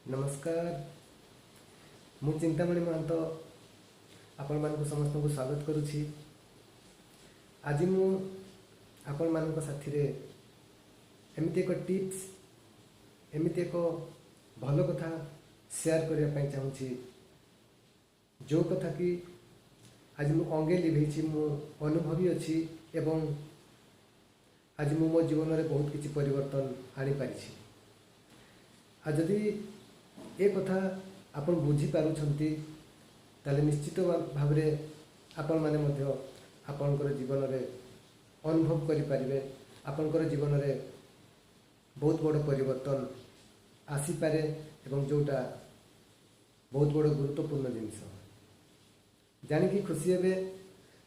ନମସ୍କାର, ମୁଁ ଚିନ୍ତାମଣି ମହାନ୍ତ ଆପଣମାନଙ୍କୁ ସମସ୍ତଙ୍କୁ ସ୍ୱାଗତ କରୁଛି। ଆଜି ମୁଁ ଆପଣମାନଙ୍କ ସାଥିରେ ଏମିତି ଏକ ଟିପ୍ସ, ଏମିତି ଏକ ଭଲ କଥା ସେୟାର କରିବା ପାଇଁ ଚାହୁଁଛି, ଯେଉଁ କଥା କି ଆଜି ମୁଁ ଅଙ୍ଗେ ଲିଭେଇଛି, ମୁଁ ଅନୁଭବି ଅଛି ଏବଂ ଆଜି ମୁଁ ମୋ ଜୀବନରେ ବହୁତ କିଛି ପରିବର୍ତ୍ତନ ଆଣିପାରିଛି। ଆଉ ଯଦି ଏ କଥା ଆପଣ ବୁଝିପାରୁଛନ୍ତି, ତାହେଲେ ନିଶ୍ଚିତ ଭାବରେ ଆପଣମାନେ ମଧ୍ୟ ଆପଣଙ୍କର ଜୀବନରେ ଅନୁଭବ କରିପାରିବେ। ଆପଣଙ୍କର ଜୀବନରେ ବହୁତ ବଡ଼ ପରିବର୍ତ୍ତନ ଆସିପାରେ ଏବଂ ଯେଉଁଟା ବହୁତ ବଡ଼ ଗୁରୁତ୍ୱପୂର୍ଣ୍ଣ ଜିନିଷ। ଜାଣିକି ଖୁସି ହେବେ,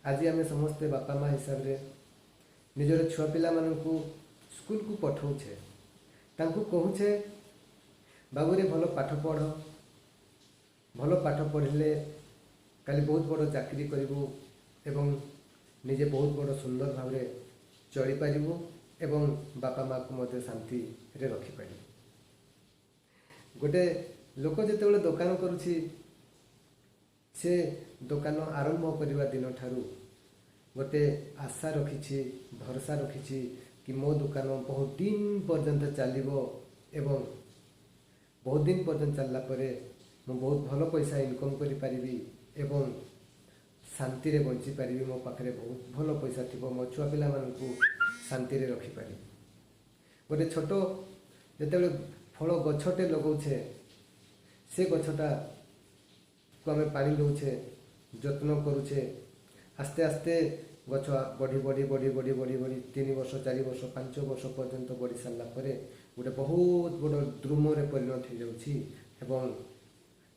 ଆଜି ଆମେ ସମସ୍ତେ ବାପା ମା ହିସାବରେ ନିଜର ଛୁଆ ପିଲାମାନଙ୍କୁ ସ୍କୁଲକୁ ପଠାଉଛେ, ତାଙ୍କୁ କହୁଛେ, "ବାବୁରେ, ଭଲ ପାଠ ପଢ଼। ଭଲ ପାଠ ପଢ଼ିଲେ କାଲି ବହୁତ ବଡ଼ ଚାକିରି କରିବୁ ଏବଂ ନିଜେ ବହୁତ ବଡ଼ ସୁନ୍ଦର ଭାବରେ ଚଳିପାରିବୁ ଏବଂ ବାପା ମାଆକୁ ମଧ୍ୟ ଶାନ୍ତିରେ ରଖିପାରିବୁ।" ଗୋଟେ ଲୋକ ଯେତେବେଳେ ଦୋକାନ କରୁଛି, ସେ ଦୋକାନ ଆରମ୍ଭ କରିବା ଦିନଠାରୁ ଗୋଟେ ଆଶା ରଖିଛି, ଭରସା ରଖିଛି କି ମୋ ଦୋକାନ ବହୁତ ଦିନ ପର୍ଯ୍ୟନ୍ତ ଚାଲିବ ଏବଂ ବହୁତ ଦିନ ପର୍ଯ୍ୟନ୍ତ ଚାଲିଲା ପରେ ମୁଁ ବହୁତ ଭଲ ପଇସା ଇନକମ୍ କରିପାରିବି ଏବଂ ଶାନ୍ତିରେ ବଞ୍ଚିପାରିବି। ମୋ ପାଖରେ ବହୁତ ଭଲ ପଇସା ଥିବ, ମୋ ଛୁଆ ପିଲାମାନଙ୍କୁ ଶାନ୍ତିରେ ରଖିପାରିବି। ଗୋଟେ ଛୋଟ ଯେତେବେଳେ ଫଳ ଗଛଟେ ଲଗାଉଛେ, ସେ ଗଛଟାକୁ ଆମେ ପାଣି ଦେଉଛେ, ଯତ୍ନ କରୁଛେ। ଆସ୍ତେ ଆସ୍ତେ ଗଛ ବଢ଼ି ବଢ଼ି ବଢ଼ି ବଢ଼ି ବଢ଼ି ବଢ଼ି 3 ବର୍ଷ, 4 ବର୍ଷ, 5 ବର୍ଷ ପର୍ଯ୍ୟନ୍ତ ବଢ଼ି ସାରିଲା ପରେ ଗୋଟେ ବହୁତ ବଡ଼ ଦ୍ରୁମରେ ପରିଣତ ହେଇଯାଉଛି ଏବଂ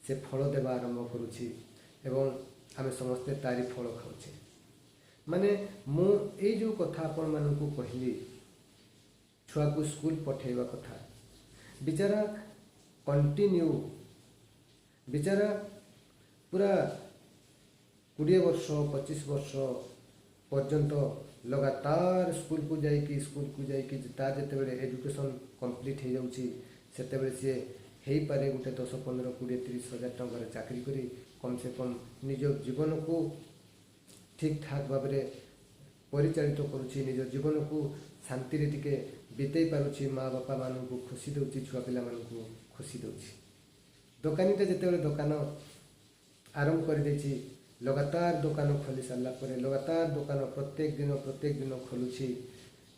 ସେ ଫଳ ଦେବା ଆରମ୍ଭ କରୁଛି ଏବଂ ଆମେ ସମସ୍ତେ ତାରି ଫଳ ଖାଉଛେ। ମାନେ ମୁଁ ଏଇ ଯେଉଁ କଥା ଆପଣମାନଙ୍କୁ କହିଲି, ଛୁଆକୁ ସ୍କୁଲ ପଠାଇବା କଥା, ବିଚାରା କଣ୍ଟିନ୍ୟୁ ବିଚାରା ପୁରା 20 ବର୍ଷ, 25 ବର୍ଷ ପର୍ଯ୍ୟନ୍ତ ଲଗାତାର ସ୍କୁଲକୁ ଯାଇକି ତାର ଯେତେବେଳେ ଏଜୁକେସନ୍ କମ୍ପ୍ଲିଟ୍ ହେଇଯାଉଛି, ସେତେବେଳେ ସିଏ ହେଇପାରେ ଗୋଟେ 10, 15, 20, 30 ହଜାର ଟଙ୍କାର ଚାକିରି କରି କମ୍ ସେ କମ୍ ନିଜ ଜୀବନକୁ ଠିକ୍ ଠାକ୍ ଭାବରେ ପରିଚାଳିତ କରୁଛି, ନିଜ ଜୀବନକୁ ଶାନ୍ତିରେ ଟିକେ ବିତେଇ ପାରୁଛି, ମା ବାପାମାନଙ୍କୁ ଖୁସି ଦେଉଛି, ଛୁଆ ପିଲାମାନଙ୍କୁ ଖୁସି ଦେଉଛି। ଦୋକାନୀଟା ଯେତେବେଳେ ଦୋକାନ ଆରମ୍ଭ କରିଦେଇଛି, ଲଗାତାର ଦୋକାନ ଖୋଲି ସାରିଲା ପରେ ଲଗାତାର ଦୋକାନ ପ୍ରତ୍ୟେକ ଦିନ ପ୍ରତ୍ୟେକ ଦିନ ଖୋଲୁଛି।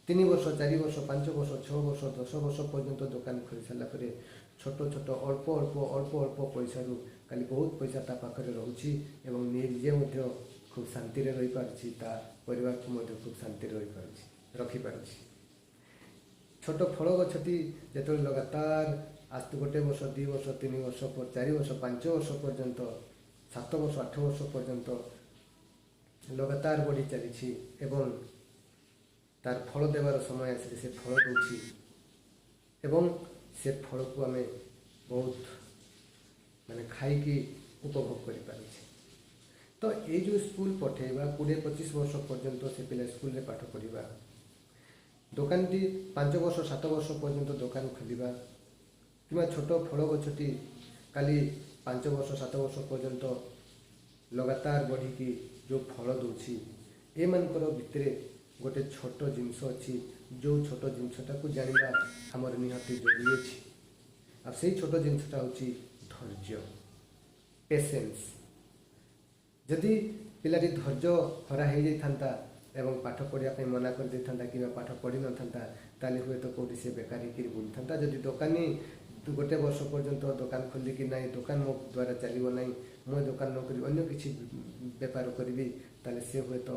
3 ବର୍ଷ, 4 ବର୍ଷ, 5 ବର୍ଷ, 6 ବର୍ଷ, 10 ବର୍ଷ ପର୍ଯ୍ୟନ୍ତ ଦୋକାନ ଖୋଲି ସାରିଲା ପରେ ଛୋଟ ଛୋଟ, ଅଳ୍ପ ଅଳ୍ପ ଅଳ୍ପ ଅଳ୍ପ ପଇସାରୁ କାଲି ବହୁତ ପଇସା ତା ପାଖରେ ରହୁଛି ଏବଂ ନିଜେ ମଧ୍ୟ ଖୁବ୍ ଶାନ୍ତିରେ ରହିପାରୁଛି, ତା ପରିବାରକୁ ମଧ୍ୟ ଖୁବ୍ ଶାନ୍ତିରେ ରଖିପାରୁଛି। ଛୋଟ ଫଳ ଗଛଟି ଯେତେବେଳେ ଲଗାତାର ଆସ୍ତେ ଗୋଟେ ବର୍ଷ, 2 ବର୍ଷ, 3 ବର୍ଷ, 4 ବର୍ଷ, 5 ବର୍ଷ ପର୍ଯ୍ୟନ୍ତ, 7 ବର୍ଷ, 8 ବର୍ଷ ପର୍ଯ୍ୟନ୍ତ ଲଗାତାର ବଢ଼ି ଚାଲିଛି ଏବଂ ତାର ଫଳ ଦେବାର ସମୟ ଆସିଲେ ସେ ଫଳ ଦେଉଛି ଏବଂ ସେ ଫଳକୁ ଆମେ ବହୁତ ମାନେ ଖାଇକି ଉପଭୋଗ କରିପାରୁଛେ। ତ ଏଇ ଯେଉଁ ସ୍କୁଲ ପଠେଇବା, 20-25 ବର୍ଷ ପର୍ଯ୍ୟନ୍ତ ସେ ପିଲା ସ୍କୁଲରେ ପାଠ ପଢ଼ିବା, ଦୋକାନଟି 5 ବର୍ଷ, 7 ବର୍ଷ ପର୍ଯ୍ୟନ୍ତ ଦୋକାନ ଖୋଲିବା କିମ୍ବା ଛୋଟ ଫଳ ଗଛଟି କାଲି 5 ବର୍ଷ, 7 ବର୍ଷ ପର୍ଯ୍ୟନ୍ତ ଲଗାତାର ବଢ଼ିକି ଯେଉଁ ଫଳ ଦେଉଛି, ଏମାନଙ୍କର ଭିତରେ ଗୋଟେ ଛୋଟ ଜିନିଷ ଅଛି, ଯେଉଁ ଛୋଟ ଜିନିଷଟାକୁ ଜାଣିବା ଆମର ନିହାତି ଜରୁରୀ ଅଛି। ଆଉ ସେଇ ଛୋଟ ଜିନିଷଟା ହେଉଛି ଧୈର୍ଯ୍ୟ, ପେସେନ୍ସ। ଯଦି ପିଲାଟି ଧୈର୍ଯ୍ୟ ହରା ହେଇଯାଇଥାନ୍ତା ଏବଂ ପାଠ ପଢ଼ିବା ପାଇଁ ମନା କରିଦେଇଥାନ୍ତା କିମ୍ବା ପାଠ ପଢ଼ିନଥାନ୍ତା, ତାହେଲେ ହୁଏତ କେଉଁଠି ସେ ବେକାର ହେଇକିରି ବୁଲିଥାନ୍ତା। ଯଦି ଦୋକାନୀ ଗୋଟେ ବର୍ଷ ପର୍ଯ୍ୟନ୍ତ ଦୋକାନ ଖୋଲିକି, "ନାହିଁ, ଦୋକାନ ମୋ ଦ୍ୱାରା ଚାଲିବ ନାହିଁ, ମୁଁ ଏ ଦୋକାନ ନ କରି ଅନ୍ୟ କିଛି ବେପାର କରିବି," ତାହେଲେ ସେ ହୁଏତ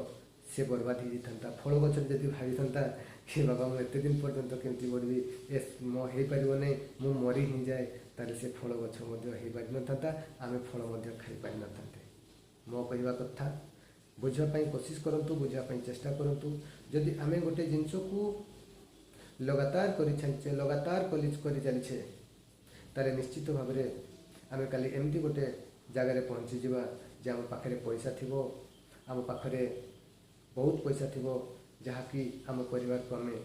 ସେ ବର୍ବାଦ ହେଇଯାଇଥାନ୍ତା। ଫଳ ଗଛରେ ଯଦି ଭାବିଥାନ୍ତା କି "ବାବା, ମୁଁ ଏତେ ଦିନ ପର୍ଯ୍ୟନ୍ତ କେମିତି ବଢ଼ିବି, ଏ ମୋ ହେଇପାରିବ ନାହିଁ, ମୁଁ ମରି ହିଁ ଯାଏ," ତାହେଲେ ସେ ଫଳ ଗଛ ମଧ୍ୟ ହେଇପାରିନଥାନ୍ତା, ଆମେ ଫଳ ମଧ୍ୟ ଖାଇପାରିନଥାନ୍ତେ। ମୋ କହିବା କଥା, ବୁଝିବା ପାଇଁ କୋସିସ କରନ୍ତୁ, ବୁଝିବା ପାଇଁ ଚେଷ୍ଟା କରନ୍ତୁ। ଯଦି ଆମେ ଗୋଟେ ଜିନିଷକୁ ଲଗାତାର କରି ଚାଲିଛେ, ଲଗାତାର କରି ଚାଲିଛେ, ତାହେଲେ ନିଶ୍ଚିତ ଭାବରେ ଆମେ କାଲି ଏମିତି ଗୋଟେ ଜାଗାରେ ପହଞ୍ଚିଯିବା ଯେ ଆମ ପାଖରେ ପଇସା ଥିବ, ଆମ ପାଖରେ ବହୁତ ପଇସା ଥିବ, ଯାହାକି ଆମ ପରିବାରକୁ ଆମେ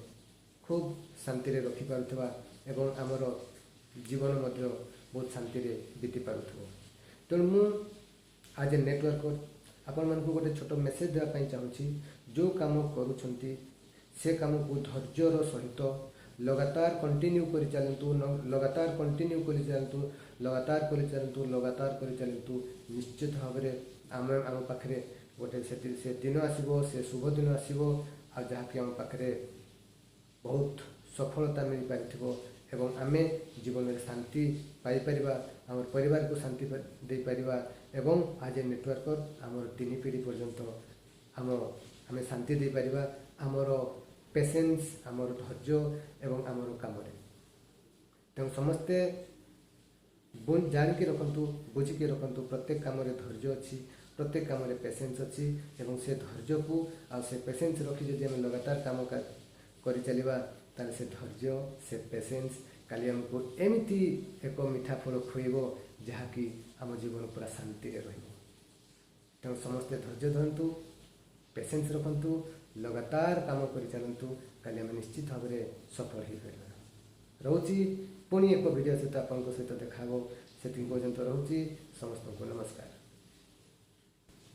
ଖୁବ୍ ଶାନ୍ତିରେ ରଖିପାରୁଥିବା ଏବଂ ଆମର ଜୀବନ ମଧ୍ୟ ବହୁତ ଶାନ୍ତିରେ ବିତି ପାରୁଥିବ। ତେଣୁ ମୁଁ ଆଜ୍ ଏ ନେଟୱାର୍କର ଆପଣମାନଙ୍କୁ ଗୋଟେ ଛୋଟ ମେସେଜ ଦେବା ପାଇଁ ଚାହୁଁଛି। ଯେଉଁ କାମ କରୁଛନ୍ତି, ସେ କାମକୁ ଧୈର୍ଯ୍ୟର ସହିତ ଲଗାତାର କଣ୍ଟିନ୍ୟୁ କରି ଚାଲନ୍ତୁ, ଲଗାତାର କଣ୍ଟିନ୍ୟୁ କରି ଚାଲନ୍ତୁ, ଲଗାତାର କରି ଚାଲନ୍ତୁ, ଲଗାତାର କରି ଚାଲନ୍ତୁ। ନିଶ୍ଚିତ ଭାବରେ ଆମେ ଆମ ପାଖରେ ଗୋଟେ ସେ ଦିନ ଆସିବ, ସେ ଶୁଭ ଦିନ ଆସିବ, ଆଉ ଯାହାକି ଆମ ପାଖରେ ବହୁତ ସଫଳତା ମିଳିପାରିଥିବ ଏବଂ ଆମେ ଜୀବନରେ ଶାନ୍ତି ପାଇପାରିବା, ଆମର ପରିବାରକୁ ଶାନ୍ତି ଦେଇପାରିବା ଏବଂ ଆଜ୍ ଏ ନେଟୱାର୍କର ଆମର ତିନି ପିଢ଼ି ପର୍ଯ୍ୟନ୍ତ ଆମେ ଶାନ୍ତି ଦେଇପାରିବା ଆମର ପେସେନ୍ସ, ଆମର ଧୈର୍ଯ୍ୟ ଏବଂ ଆମର କାମରେ। ତେଣୁ ସମସ୍ତେ ଜାଣିକି ରଖନ୍ତୁ, ବୁଝିକି ରଖନ୍ତୁ, ପ୍ରତ୍ୟେକ କାମରେ ଧୈର୍ଯ୍ୟ ଅଛି, ପ୍ରତ୍ୟେକ କାମରେ ପେସେନ୍ସ ଅଛି ଏବଂ ସେ ଧୈର୍ଯ୍ୟକୁ ଆଉ ସେ ପେସେନ୍ସ ରଖି ଯଦି ଆମେ ଲଗାତାର କାମ କରିଚାଲିବା, ତାହେଲେ ସେ ଧୈର୍ଯ୍ୟ, ସେ ପେସେନ୍ସ କାଲି ଆମକୁ ଏମିତି ଏକ ମିଠା ଫଳ ଖୁଆଇବ, ଯାହାକି ଆମ ଜୀବନ ପୁରା ଶାନ୍ତିରେ ରହିବ। ତେଣୁ ସମସ୍ତେ ଧୈର୍ଯ୍ୟ ଧରନ୍ତୁ, ପେସେନ୍ସ ରଖନ୍ତୁ, ଲଗାତାର କାମ କରିଚାଲନ୍ତୁ, କାଲି ଆମେ ନିଶ୍ଚିତ ଭାବରେ ସଫଳ ହେଇପାରିବା। ରହୁଛି, ପୁଣି ଏକ ଭିଡ଼ିଓ ସହିତ ଆପଣଙ୍କ ସହିତ ଦେଖା ହେବ। ସେତିକି ପର୍ଯ୍ୟନ୍ତ ରହୁଛି, ସମସ୍ତଙ୍କୁ ନମସ୍କାର।